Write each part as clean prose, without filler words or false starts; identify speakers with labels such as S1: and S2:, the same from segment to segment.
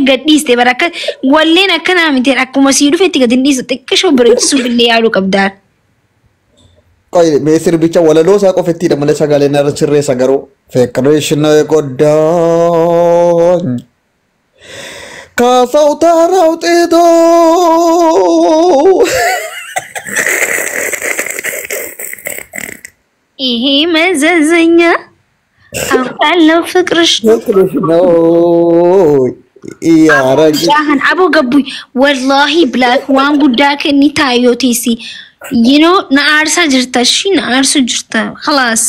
S1: Gadhiiste bara akka walleen akkanaa miti, akkuma sii dhufetti gad hin dhiisu, xiqqishoo bareechisuuf illee yaaluu qabdaa.
S2: Qoy, mee sirbicha walaloo isaa qofittiidha malee sagaleen irra sirreessa garuu. ፍቅርሽ ነው የጎዳኝ ከሰው ተራውጥቶ
S1: ይሄ መዘዘኛ አውቃለሁ ፍቅርሽ ነው።
S2: ፍቅርሽ ነው ያረግ
S1: Jaahan aboo gabbu, wallahi Black waan guddaa kenni taayyotiisi. Na aarsaa jirta, shi na aarsu jirta, khalaas.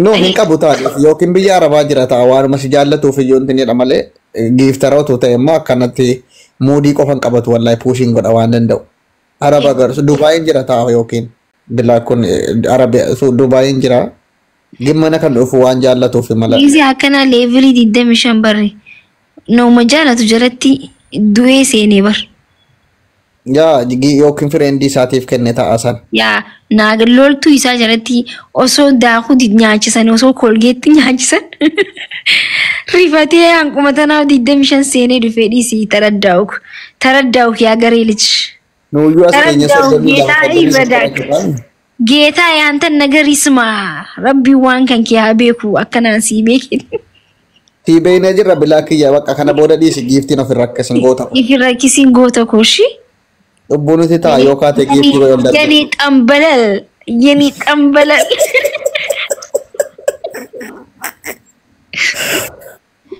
S2: No, hin qabu taate yookiin biyya arabaa jira ta'a, waanuma si jaallatuuf iyyuu intinidha malee giiftara otoo ta'e immoo akkanatti muudii qofa hin qabatu, wallahi puushiin godha waan danda'u. Araba garuu Dubaayin jira ta'a yookiin bilaa kun Arabi Dubaayin jira. Gimmana kan dhufu waan jaallatuuf mala.
S1: Gizi akkanaa leevilii 25 barre nama jaalatu jalatti du'ee seenee bar.
S2: Yaa yookiin friendii isaatiif kenne ta'a san.
S1: Yaa naaga loltuu isaa jalatti osoo daakuu nyaachisan, osoo kolgeetti nyaachisan, rifatee hanquma tanaaf 25 seenee dhufee dhiisii taraddaa'u taraddaa'u yaa garee ልጅ።
S2: Nuuyyuu as keenya
S1: ተረዳው
S2: 32
S1: ጌታ ይረዳክ። ጌታ ያንተን ነገር ይስማ። ረቢ waan kan kee haa beeku, akkanaan sii beekin.
S2: Sii beeknee jirra bilaa kiyya, bakka kana booda dhiisi, giiftiin of irra akkasiin goota.
S1: Ifirra rakkisiin goota kooshi.
S2: Lubbuu nuti ta'a yoo kaate giiftii godhan darbe.
S1: የኔ ጠንበለል፣ የኔ ጠንበለል።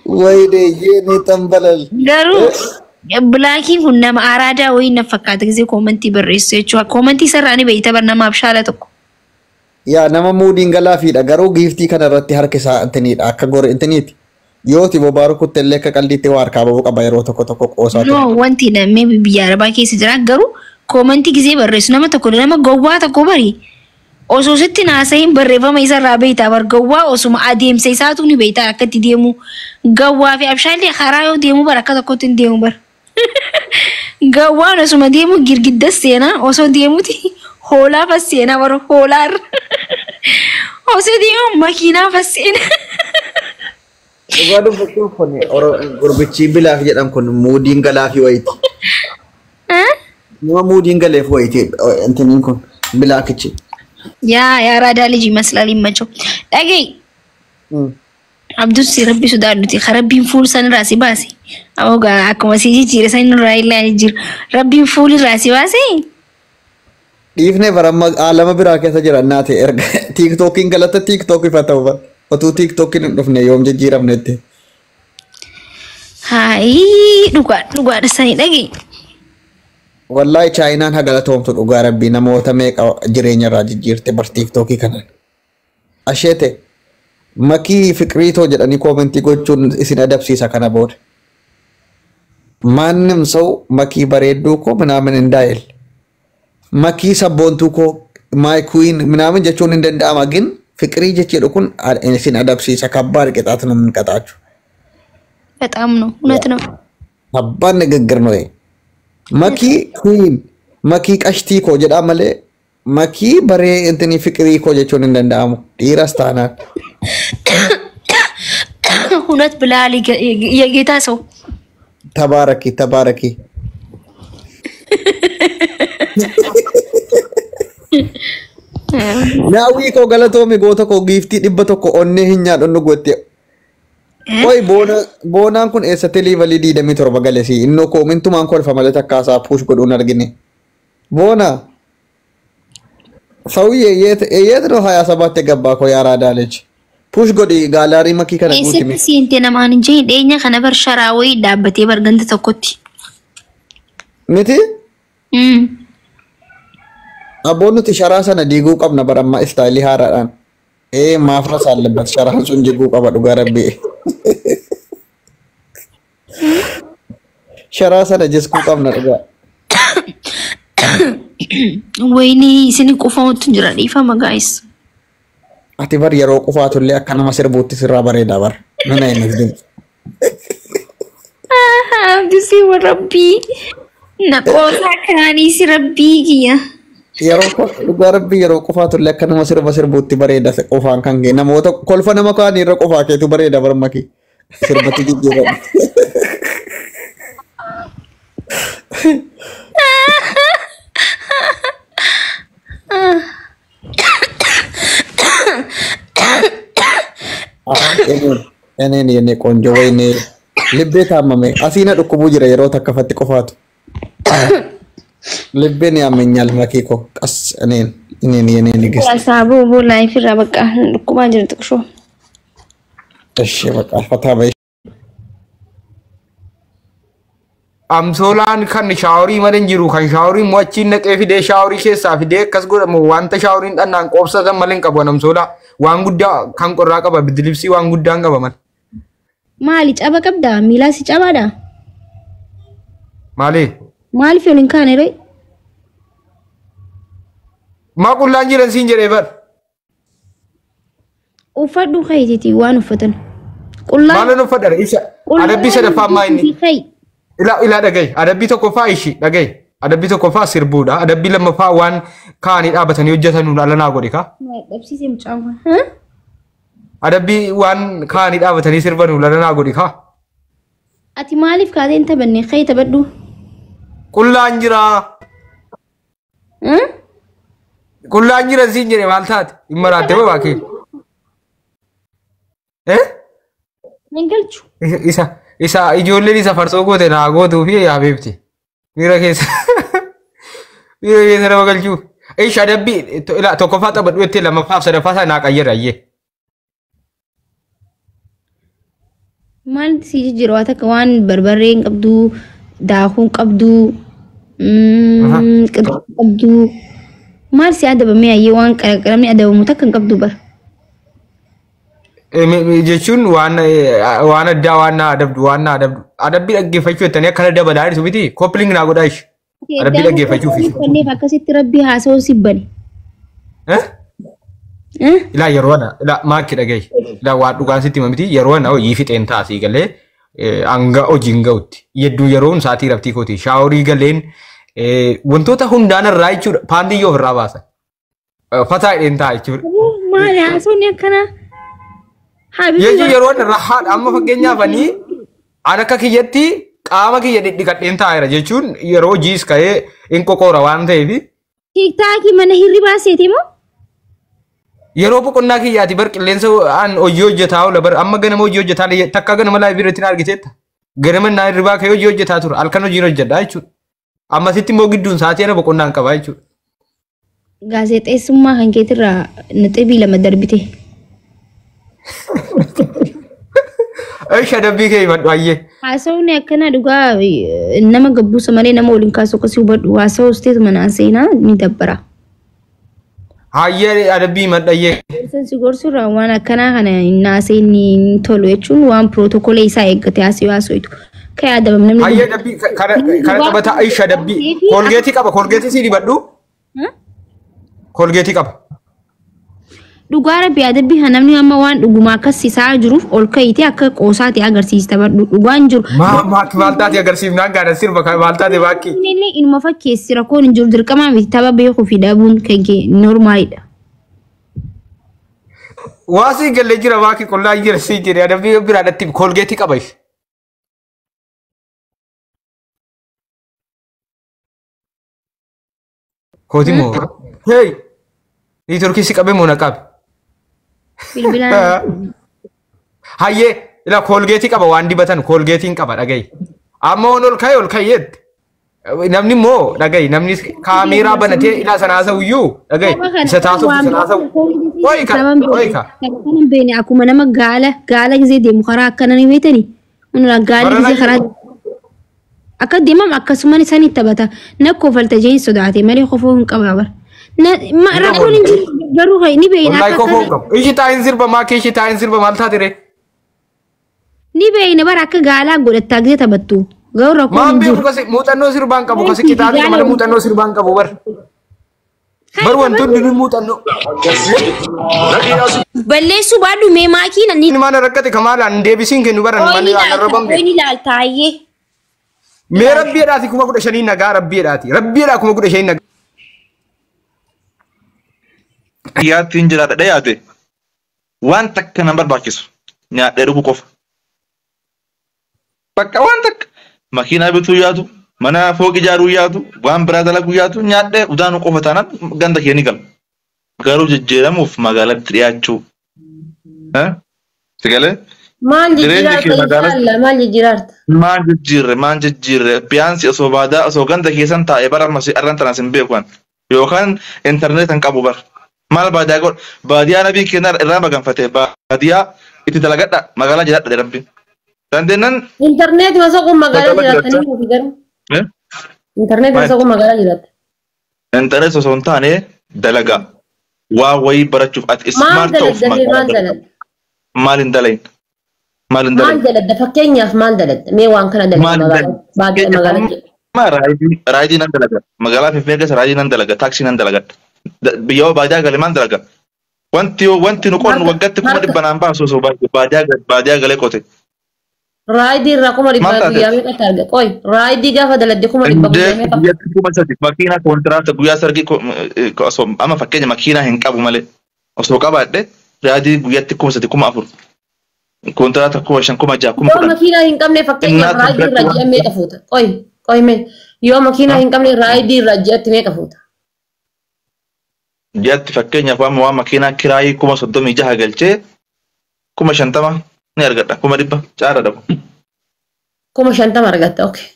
S2: Wayidee yeenii xambalal.
S1: Garuu Blackiin kun nama araadaa wayii na fakkaata gisee commentii barreessu jechuudha. Commentii isarraa ni beeyta bar, namaaf shaala tokko.
S2: Yaa nama muudiin galaafiidha, garuu giiftii kana irratti harki isaa intiniidha, akka gore intiniiti. Yooti bobaa rukutte illee akka qaldiitti waa harkaa bahuu qaba yeroo tokko tokko qoosaa ture.
S1: No, wanti namni biyya arabaa keessa jira garuu commentii gisee barreessu nama tokko, nama gowwaa tokko bari. Osoo sitti naasahin barreeffama isarraa beeyta bar, gowwaa osuma adeemsa isaatu ni beeyta akka itti deemu. Gowwaa fi abshaallee karaa yoo deemu bar akka tokkotti hin deemu bar. Gowwaan osuma deemu girgidda seenaa, osoo deemuti hoolaa fas seenaa bar, hoolaarra. Osoo deemu makiinaa fas seenaa.
S2: Dhugaa dubbachuuf kun gurbichi bilaaf jedhan kun muudiin galaafii wayiiti. Nama muudiin galeef wayiiti intiniin kun Blackichi.
S1: yaa የአራዳ ልጅ ይመስላል። ይመቸው። Dhaga'i Abdus, rabbi sodaadhuti rabbiin fuul san irraa si baase. Ogaa akkuma si jijjiire san irraa illee jijjiiru. Rabbiin fuul irraa si baase.
S2: Dhiifnee baramma aalama biraa keessa jira naate erga TikTokiin, galata TikTok ifa ta'u bara. Otuu TikTokiin hin dhufne yoom jijjiiramnetti.
S1: Haayii, dhugaa dhugaadha sanii, dhaga'i.
S2: Wallahi Chaayinaan haa galatoomtu, dhugaa rabbii namoota meeqa jireenya irraa jijjiirte bar TikTokii kanaan. Asheete makii fiqiriitoo jedhanii commentii gochuun isin adabsiisa kana booda. ማንም ሰው መኪ bareedduu koo ምናምን እንዳይል፣ makii sabboontuu koo, my queen ምናምን jechuun hin danda'ama, ግን ፍቅrii jechuudha kun isin adabsiisa, ከባድ ቅጣት ነው የምንቀጣችሁ።
S1: በጣም ነው፣ እውነት ነው።
S2: ከባድ ንግግር ነው ይሄ። መኪ queen, makii qashtii koo jedhaa malee makii baree intini fiqirii koo jechuun hin danda'amu dhiiras taanaan.
S1: እውነት ብለሃል የጌታ ሰው።
S2: ተባረኪ ተባረኪ። Naawwii koo galatoomi, goota koo, giiftii 100 onnee hin nyaadhu gotte. Qoy, boonaan kun eessatti levelii 27 gale si innoo commentumaan kolfa malee takkaasaa push godhuun argine. Boona ሰውዬ የት ነው 27 የገባ እኮ የአራዳ ልጅ push godhi, gallery makii kana guutime.
S1: Eessatti seente namaan hin jeen, dhiyeenya kana bar sharaa wayii dhaabbatee bar ganda tokkotti.
S2: Miti abboon nuti sharaa sana diiguu qabna bara amma styleii haaraadhaan. Ee maafras አለበት sharaan sun jiguu qaba, dhugaa rabbii. Sharaa sana jiskuu qabna dhugaa.
S1: ወይኔ isin qufamutu jira, dhiifama guys.
S2: Ati bar yeroo qufaatullee akka nama sirbuutti sirraa bareeda bar. Mana hin ድምፅ.
S1: Abdusii rabbii na qoosaa kaaniisi rabbii kiyya.
S2: Yeroo dhugaa rabbii yeroo qufaatullee akka nama sirba sirbuutti bareeda qofaan kan kee, namoota kolfa nama kaanii irra qofaa keetu bareeda bar makii. Sirbatti jijjiirama. Eneen yennee qoonjoo wayinee libbee taammame asiina dhukkubuu jira yeroo takka fatti qofaatu. Libbeen yaameenyaal makii koo qas eneen eneen yenee nigist.
S1: Saaboo boo laayif irraa bakka dhukkubaa jira xiqqishoo.
S2: Ishee bakka fataa bahee.
S3: Amsoolaan kan shaaworii malee hin jiru kan shaaworii immoo achiin naqee fidee shaaworii keessaa fidee akkas godhamu wanta shaaworiin dhannaan qoobsatan malee hin qabu amsoolaa waan guddaa kan qorraa qaba bidilibsii waan guddaan qaba malee.
S1: Maali caba qabdaa? Miilaa si cabaadha?
S3: Maali?
S1: Maaliif ol hin kaane ree?
S3: Maa qullaan jiran siin jedhee bar.
S1: Uffadhu keetiiti waan uffatan. Qullaan
S3: Maalan uffadha ibsa adabbii sadaffaa ammaa inni. Ilaa ilaa dhagahi adabbii tokkoffaa ishii dhagahi adabbii tokkoffaa sirbuudha adabbii lammaffaa waan kaanii dhaabatanii hojjetanuun ala naa godhe kaa.
S1: Dhabsiisee mucaan kun.
S3: Adabbii waan kaanii dhaabatanii sirbanuun ala naa godhe kaa.
S1: Ati maaliif kaatee hin taphanne? Ka'ii taphadhu.
S3: Qullaan jira. Qullaan jira siin jedhe maal taate? Hin maraatte moo baakee? Eh?
S1: Hin galchu.
S3: Isa isa ijoolleen isa farsoo goote naa gootuu fi habiibti. Miira keessa miira keessa nama galchuu. Ish adabbii ilaa tokkoffaa taphadhu jettee lammaffaaf sadaffaa isaa naa qayyada ayyee.
S1: Maaltu si jijjiira waan takka waan barbarree hin qabdu, daakuu hin qabdu, qirxii hin qabdu. Maal si adabamee ayyee waan qarqaramni adabamu takka hin qabdu bara.
S3: Jechuun waan waan addaa waan naa adabdu waan naa adabdu adabbii dhaggeeffachuu jettanii akkana dabalaa jirtu miti koppiliing naa godhaa ishi. Adabbii dhaggeeffachuuf ishi.
S1: Uffanneef akkasitti rabbii haasawuu si bane.
S3: Ilaa yeroo ana ilaa maakki dhagahi ilaa waan dhugaan sitti hima miti yeroo ana hojii fixeen taasii galee hanga hojiin ga'utti yedduu yeroon sa'aatii raftii kooti shaaworii galeen wantoota hundaan irraa jechuudha paantiyyoo ofirraa baasan fataa hidheen ta'a jechuudha.
S1: Maali haasawni akkanaa?
S3: Jechuun yeroo ana rahaadha amma fakkeenyaaf ani an akka kiyyatti qaama kiyya dhidhiqadheen taa'eera jechuun yeroo hojiis ka'ee hin qoqoora waan ta'eef.
S1: Tiiktaakii mana hirribaa seeti moo?
S3: Yeroo boqonnaa kiyyaati bar qilleensa an hojii hojjetaa oola bar amma ganama hojii hojjetaa takka ganama laayivii irratti na argiteetta. Ganama naa hirribaa ka'ee hojii hojjetaa tura halkan hojiin hojjedhaa jechuudha. Ammasitti immoo gidduun sa'aatii ana boqonnaan qabaa jechuudha.
S1: Gaazexeessummaa kan keetirraa naxibii lama darbite.
S3: Ish adabbii kee himadhu ayyee.
S1: Haasawni akkanaa dhugaa nama gabbuusa malee nama waliin kaasu akkasii hubadhu. Haasawuu isteetuma naan seenaa ni dabbara.
S3: Hayyee adabbii himadhu ayyee.
S1: Gorsan si gorsurraa waan akkanaa kana hin haasa'in hin tolu jechuun waan pirootokolee isaa eeggate haasa'u haasa'itu. Ka'ee adabam namni.
S3: Hayyee adabbii kana taphataa ish adabbii koolgeetii qaba koolgeetii sii dibadhu. Koolgeetii qaba.
S1: Dhugaa rabbi adabbii kan namni amma waan dhugumaa akkas isaa jiruuf ol ka'ite akka qoosaati agarsiista taphadhu dhugaan jiru.
S3: Maa maal taate agarsiifnaan gaadha sirba maal taate baakki.
S1: Inni ilma fakkeessi rakkoon hin jiru dirqamaa miti tapha beekuu fi dhabuun kan kee noormaalidha.
S3: Waasii galee jira baakki qullaa jira sii jedhe adabbii biraadhatti koolgeetii qaba ishee. Kooti moo? Hey! Niitoorkii si qabee moo na qabe?
S1: Bilbilaan.
S3: Hayyee ila koolgeetii qaba waan dibatan koolgeetiin qaba dhagahi. Amma on ol ka'e ol ka'eetti. Namni immoo dhagahi namni kaameeraa banatee ila sana haasa'u iyyuu dhagahi isa taasisuuf isa haasa'u. Hoyika hoyika.
S1: Kan beene akkuma nama gaala gaala gisee deemu karaa akkana ni beetani. Unula gaala gisee karaa akka deemam akkasumaan isaan taphata. Na kofalta jeen sodaate malee kofoo hin qaba bara. Rakkoon hin jiru garuu ni beeyna
S3: Wallahi
S1: akka
S3: kofoo hin qabu. Ishi taa'in sirba maa kee ishi taa'in sirba maal taate ree?
S1: Ni beeyna bara akka gaalaa godhattaa gisee taphattu. Garuu rakkoon
S3: Maan
S1: hin jiru.
S3: beeku kasi muuxannoo sirbaan qabu kasi qixaatii malee muuxannoo sirbaan qabu bar. Bar wantoonni nuyi muuxannoo.
S1: Balleessuu baadhu mee maakii nan
S3: Inni maana rakkate kamaalaan deebisiin kennu baran malee aan arraban beeku.
S1: Inni ilaaltaayyee.
S3: Mee rabbiidhaati 15,000 nagaa rabbiidhaati. Rabbiidhaa 15,000 nagaa.
S4: Yaattiin jiraadha dhiyaate waan takka nan barbaachisu nyaadhee dhuguu qofa. Bakka waan takka makiinaa bituu yaatu mana fooqii ijaaruu yaatu waan biraa dalaguu yaatu nyaadhee udaanuu qofa taanaan ganda kee ni gala. Garuu jijjiiramuuf magaalatti dhiyaachuu. Sigalee
S5: Maal
S4: Jireenyi
S5: jijjiiraarta
S4: kee magaalaa
S5: inshaallah maal jijjiiraarta?
S4: Maal jijjiirre, maal jijjiirre? Biyaansi osoo baadaa osoo ganda keessan taa'e bara amma arran tanaas hin beeku an. Yookaan intarneet hin qabu bar. Maal baadiyaa godha? Baadiyaa nabii keenya irraa maganfate, baadiyaa itti dalagadha, magaalaa jiraadha jedhe Rabbiin. Dandeennan
S5: Intarneet masoo magaalaa
S4: Magaalaa
S5: jiraattanii
S4: jiraachaa.
S5: miti garuu.
S4: Eh?
S5: Intarneet
S4: Maal?
S5: masoo magaalaa jiraatte.
S4: Intarneet osoo hin taane dalagaa. Waa wayii barachuuf ati
S5: Maal
S4: smart ta'uuf
S5: daladda mee
S4: magaalaa
S5: maal
S4: dalagaa.
S5: daladda?
S4: Maal hin dalayin? Maal hin
S5: Maal
S4: dalayin?
S5: daladda fakkeenyaaf maal daladda? Mee waan kana daladda
S4: Maal hin
S5: magaalaa
S4: dalayin?
S5: baadiyaa magaalaa jedhu.
S4: Ma raayidii nan dalaga. Magaalaa Finfinnee keessa raayidii nan dalaga. Taaksii nan dalaga. Biyya baadiyaa galee maal dalaga? Wanti nu qonnu
S5: Harka
S4: waggaatti kuma
S5: harka
S4: dhibba naan baasu osoo baadiyaa galee qote.
S5: Raayidii irraa kuma
S4: Maal
S5: dhibba
S4: taate?
S5: guyyaa meeqatti arga? Qoy raayidii gaafa daladde kuma dhibba
S4: Indee
S5: guyyaa meeqa?
S4: guyyaatti 3000 makiinaa kontiraata guyyaa sargii osoo amma fakkeenya makiinaa hin qabu malee osoo qabaadhe raayidii guyyaatti 3000 4000 kontiraata 5000 6000
S5: Yoo
S4: 10000.
S5: makiinaa hin qabne fakkeenyaaf
S4: Innaa
S5: raayidii irraa ji'a meeqa fuuta? Qoy qoy mee yoo makiinaa hin qabne raayidii irraa ji'atti meeqa fuuta?
S4: Ji'atti fakkeenyaaf waan makiinaa kiraayii 36,000 galchee 50,000 ni argadha. 100,000 caala dhabu.
S5: 50,000 argatta okay.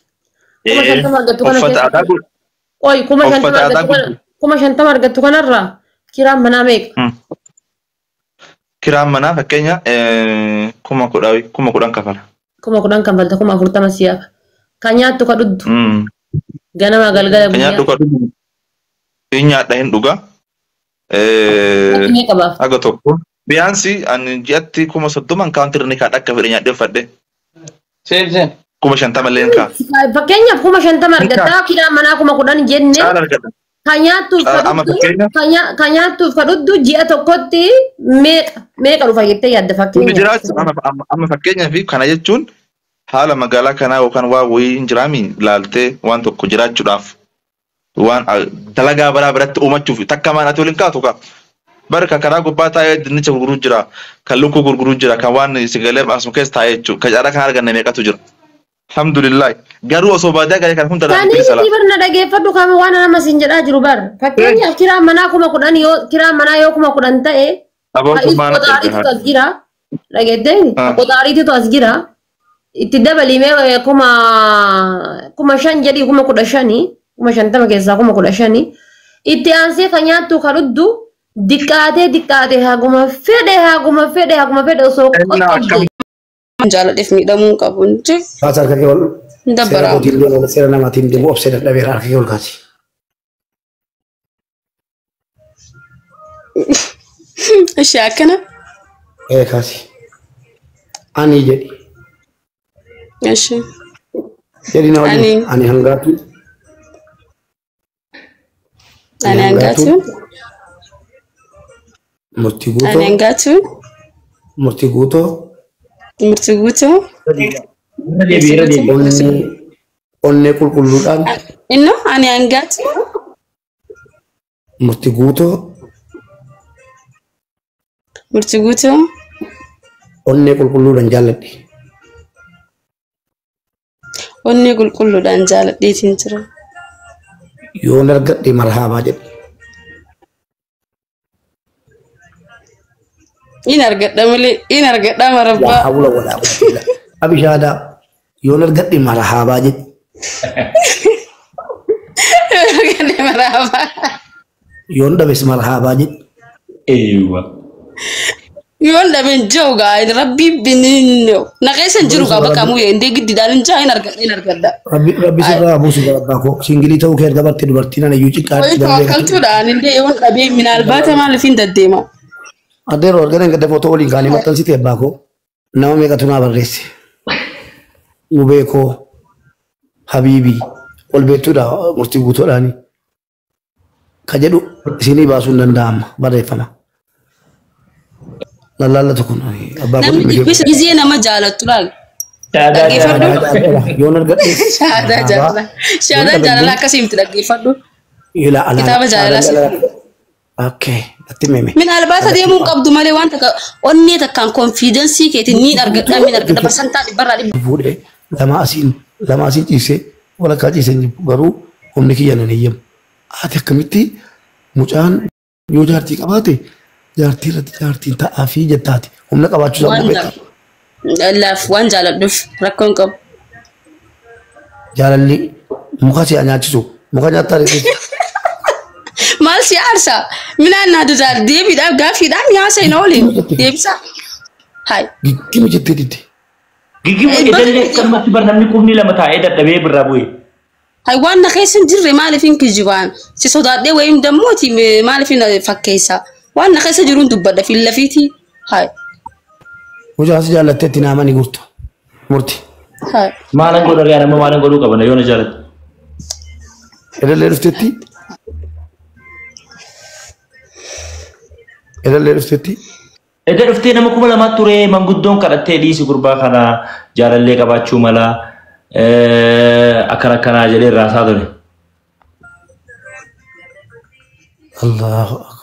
S5: 50,000 argattu kana
S4: Uffata aadaa
S5: keessatti
S4: gurguru.
S5: qoy 50,000
S4: Uffata aadaa
S5: argattu kana
S4: gurguru.
S5: 50,000 argattu kanarraa kiraan manaa meeqa?
S4: Kiraan manaa fakkeenya 10,000 10,000 kafala.
S5: 10,000 kanfalta 40,000 si hafa. Kan nyaattu ka dhugdu ganama galgala
S4: Kan
S5: guyyaa.
S4: nyaadhu ka dhugu hin nyaadha hin dhuga.
S5: Ati meeqa baafta?
S4: Haga tokko. Biyaansi ani ji'atti 30,000 kaawuntirri ni kaadha akka fedhe nyaadhee uffadhe.
S6: Seen seen.
S4: 50,000 illee hin kaa.
S5: Fakkeenyaaf 50,000
S4: Hin kaa.
S5: argattaa kiraan manaa 10,000 jenne
S4: Caala argadha.
S5: kan nyaattuuf ka
S4: Amma
S5: dhugdu
S4: fakkeenya
S5: kan nyaattuuf ka dhugdu ji'a tokkotti meeqa meeqa dhufa jettee yaadda
S4: Kun
S5: fakkeenyaaf.
S4: jiraachuu amma fakkeenyaa fi kana jechuun haala magaalaa kanaa yookaan waa wayii hin jiraami laaltee waan tokko jiraachuudhaaf waan dalagaa baraa biratti uumachuuf takka maan ati waliin kaatu kaa. Barka karaa gubbaa taa'ee dinnicha gurguruu jira, kan lukkuu gurguruu jira, kan waan sigalee asuma keessa taa'ee jechuudha. Kan caalaa kan arganne meeqatu jira. Alhamdulillah. Garuu osoo baadiyaa galee kan hunda
S5: Kan
S4: irraa bilisa
S5: inni
S4: laa.
S5: barna dhageeffadhu kama waan nama siin jedhaa jiru bar. Fakkeenyaaf kiraan manaa 10,000 yoo kiraan manaa yoo 10,000 ta'e
S4: Aboo
S5: ha'i
S4: kun maal
S5: qoxaariitu as jira. Dhageettee qoxaariitu as jira. Itti dabalimee 5,000 jedhii 15,000 50,000 keessaa 15,000 itti aansee kan nyaattu kan dhugdu diqqaatee diqqaatee haguma fedhe haguma fedhe haguma fedhe osoo
S4: Innaa akkam
S5: qoqqobde.
S7: Jaaladheef miidhamuu hin qabu. Inti
S8: Kaasa harka kee ol
S7: hin
S8: seera
S7: dabbaramu.
S8: kootiin deemu seera namaatiin deemu obsee dadhabeera harka kee ol kaasi.
S7: Ishee akkana.
S8: Ee kaasi. Ani jedhi.
S7: Ishee.
S8: Jedhi na waliin.
S7: Ani.
S8: Ani hangaatu.
S7: Ani hangaatu.
S8: Murtii
S7: Ani
S8: guutoo.
S7: hangaatu.
S8: Murtii guutoo.
S7: Murtii guutuu.
S6: Irra deebi irra deebi.
S8: Onnee onnee qulqulluudhaan
S7: Inno ani hangaatu.
S8: murtii guutoo.
S7: Murtii guutuu.
S8: Onnee qulqulluudhaan jaalladhe.
S7: Onnee qulqulluudhaan jaaladheetiin jira.
S8: Yoon argadhe marhaabaa jedhe.
S7: In argadha malee in argadha
S8: Laa
S7: marabbaa.
S8: hawla walaa quwwata illa billah. Abishaadaa yoon argadhe marhaabaa jedhe.
S7: Argadhe marabbaa.
S8: Yoon dhabes marhaabaa jedhe.
S6: Eeywa.
S7: Yoon dhaben jiru gaa rabbi binin na keessa hin jiru gaa bakka amuu indee giddiidhaan hin jaa in argadha in argadha.
S8: Rabbi rabbi sirraa buusu gara abbaa koo. Singilii ta'uu kee erga barte dubartiin ana iyyuu xiqqaatti
S7: Wayii
S8: darbee
S7: tawakkaltuudhaan indee yoon dhabee minaalbaata maaliif hin deddeema.
S8: Adeeroo argatan gadda footoo waliin kaanii maxxansite abbaa koo. Nama meeqatu naa barreesse. Mubee koo Habiibii ol beektuudha murtii guutuudhaani. Ka jedhu isinii baasuu hin danda'ama barreeffama. Lallaallatu kun abbaa koo
S7: Namni
S8: dhibbi
S7: jibbisa gizee nama jaalattu laal.
S6: Shaadaa
S7: Dhaggeeffadhu.
S6: jaalala.
S8: Yoon argadhe
S7: Shaadaa jaalala. Shaadaan jaalala akkasii miti dhaggeeffadhu.
S8: Ila alaa
S7: Kitaaba jaalalaa
S8: shaadaan jaalala. Okay, natti meme.
S7: Minaalbaata deemuu hin qabdu malee waan takka onnee takkaan konfiidensii keetiin niin argadha niin argadha parsantaa dhibbarraa dhibba.
S8: Fuudhee lama asiin ciisee walakkaa ciisee hin jibbu garuu humni kiyya nan eeyyamu. Ati akkamitti mucaan yoo jaartii qabaate jaartii irratti jaartiin ta'aa fi jettaati. Humna qabaachuu isaa
S7: Waan
S8: beekta.
S7: Laaf waan jaaladhuuf rakkoo hin qabu.
S8: Jaalalli muka si nyaachisu muka nyaattaa reetis.
S7: Maal si aarsa? Minaan naa dudaa deebiidhaaf gaaffiidhaan nyaasa hin oolin. Deebisaa. Hai.
S8: Giggima jettee didde.
S6: Giggima edallee akkanumatti bar namni qubni lama taa'ee dadhabee birraa bu'e.
S7: Hai waan na keessa hin jirre maaliif hin kijibaan? Si sodaadhee wayim dammooti maaliif hin fakkeessa? Waan na keessa jiruun dubbadha fillafiiti. Hai.
S8: Mucaan si jaallattee itti naamanii gurtu. Murti.
S7: Hai.
S6: Maalan godha riyaa nama maalan godhuu qabna yoo na jaalatte.
S8: Edallee dhuftetti. Edallee dhuftetti.
S6: Edda dhuftee nama 2000 ture manguddoon kadhattee dhiisi gurbaa kana jaalallee qabaachuu mala akkana akkanaa jedhee irraa isaa ture.
S8: Allahu akbar.